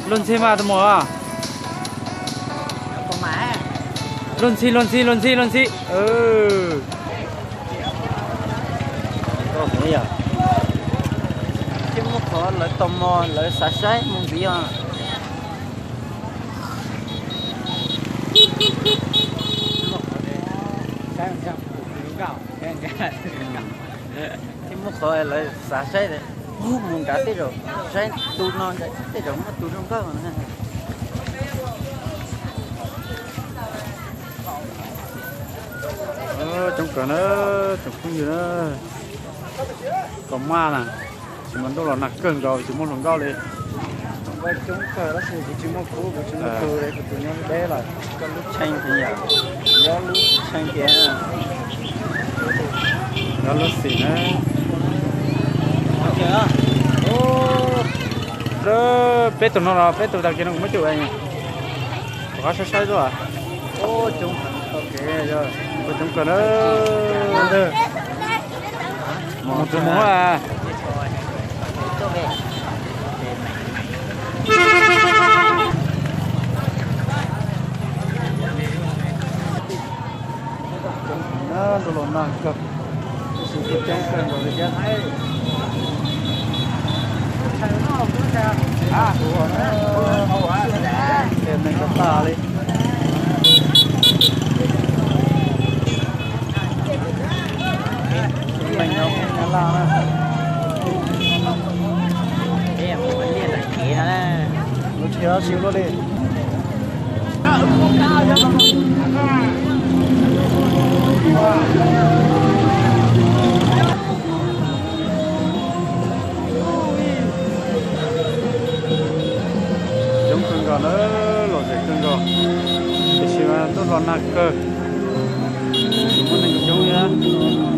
Luag ntxhi mas tus muam. Luag ntxhi, luag ntxhi, luag ntxhi, luag ntxhi. Thiab muab qhov lawv tau mos lawv xav saib mus ntxiv os. Thiab muab qhov lawv xav saib, mus nrad tej zaum saib tus no, tej zaum muaj tus zoo nkauj na. Coob kawg na, tsoom phooj ywg na, kom maj na, tsis mas ntuj los nag kawg nkaus tsis muaj hluas nkauj li. Coob kawg tab sis kuv tsis muaj khub, kuv tsis muaj tus li, kuv tus nyob deb lawm. Koj lub tshee tiag, yog lub tshee tiag, yog lub xim na. Peb tus no los peb tus tag kis no kuv muab coj, rov qab saib saib xwb. Ua coob kawg na. Mus tus mus a. Ntuj los nag kawg, tab sis kuj coob kawg nkaus li thiab. Ces neeg tag tag li. Neeg nyob Nyab Laj na. Lub tsheb tsis luaj li. Coob kawg nkaus na, lom zem kawg nkaus, tiam sis mas ntuj los nag kawg, tsis muaj neeg coob li.